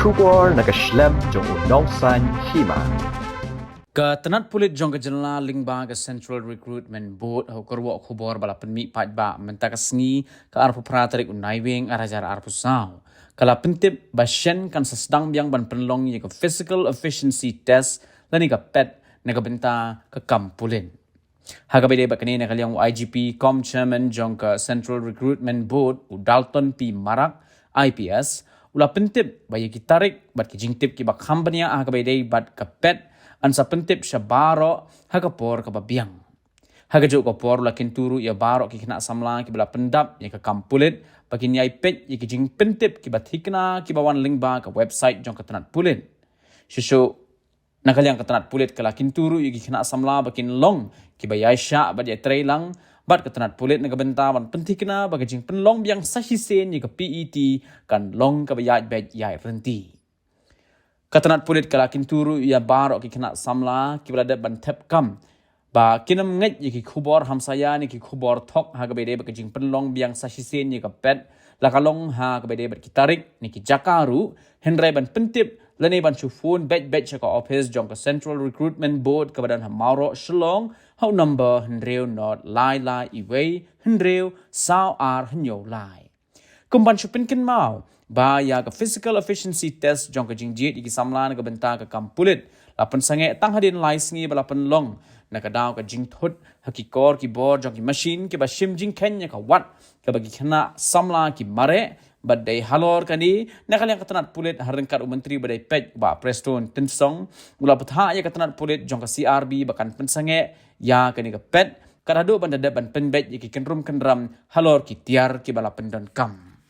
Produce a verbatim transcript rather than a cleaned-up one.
Khubor na ka shlem jong u nongsan hima. Ka tnat pulit jong ka jylla lyngba ka Central Recruitment Board ha u kyrwoh khubor ba la pynmih paidbah mynta ka sngi ka arphew phra tarik u Naiwieng ar hajar arphew saw, ka la pyntip ba shen kan sa sdang biang ban pynlong ïa ka physical efficiency test lane ka pet na ka bynta ka kam pulit. Ha kaba ïadei bad kane, na ka liang u I G P cum chairman jong ka Central Recruitment Board, u Dalton P Marak, I P S, u la pyntip ba ïa ki tarik bad ki jingtip kiba kham bniah ha kaba ïadei bad ka pet yn sa pyntip sha baroh ha ka por kaba biang. Ha kajuh ka por u la kyntu ruh ïa baroh ki khynnah samla kiba la pyndap ïa ka kam pulit ba kin ïai peit ïa ki jingpyntip kiba thikna kiba wan lyngba ka website jong ka tnat pulit. Shuh shuh, na ka liang ka tnat pulit ka la kyntu ruh ïa ki khynnah samla ba kin long kiba ïaishah bad ïatrei lang bad ka tnat pulit na ka bynta ban pynthikna ba ka jingpynlong biang sa shisien ïa ka pet kan long kaba ïaid beit ïaid rynti. Ka tnat pulit ka la kyntu ruh ïa baroh ki khynnah samla kiba la dep ban thep kam ba kin ym ngeit ïa ki khubor hamsaïa ne ki khubor thok ha kaba ïadei bad ka jingpynlong biang sa shisien ïa ka pet, la ka long ha kaba ïadei bad ki tarik ne ki jaka ruh, hynrei ban pyntip lane ban shu phone beit beit sha ka office jong ka Central Recruitment Board kaba don ha Mawroh, Shillong, ha u number hynriew nod lai lai wei hynriew saw ar hynñiew lai. Kum ban shu pynkynmaw ba ïa ka physical efficiency test jong ka jingjied ïa ki samla na ka bynta ka kam pulit la pynsangeh tang hadien lai sngi ba la pynlong na ka daw ka jingthut ha ki kor ki bor jong ki machine kiba shim jingkheiñ ïa ka wat kaba ki khynnah samla ki mareh. Bad dei halor kane, na ka liang ka tnat pulit ha ryngkat u Myntri ba dei peit, Bah Prestone Tynsong, u la bthah ïa ka tnat pulit jong ka C R B ba kan pynsangeh ïa kane ka pet kat haduh ban da dep ban pynbeit ïa ki kynrum kynram halor ki tiar kiba la pyndonkam.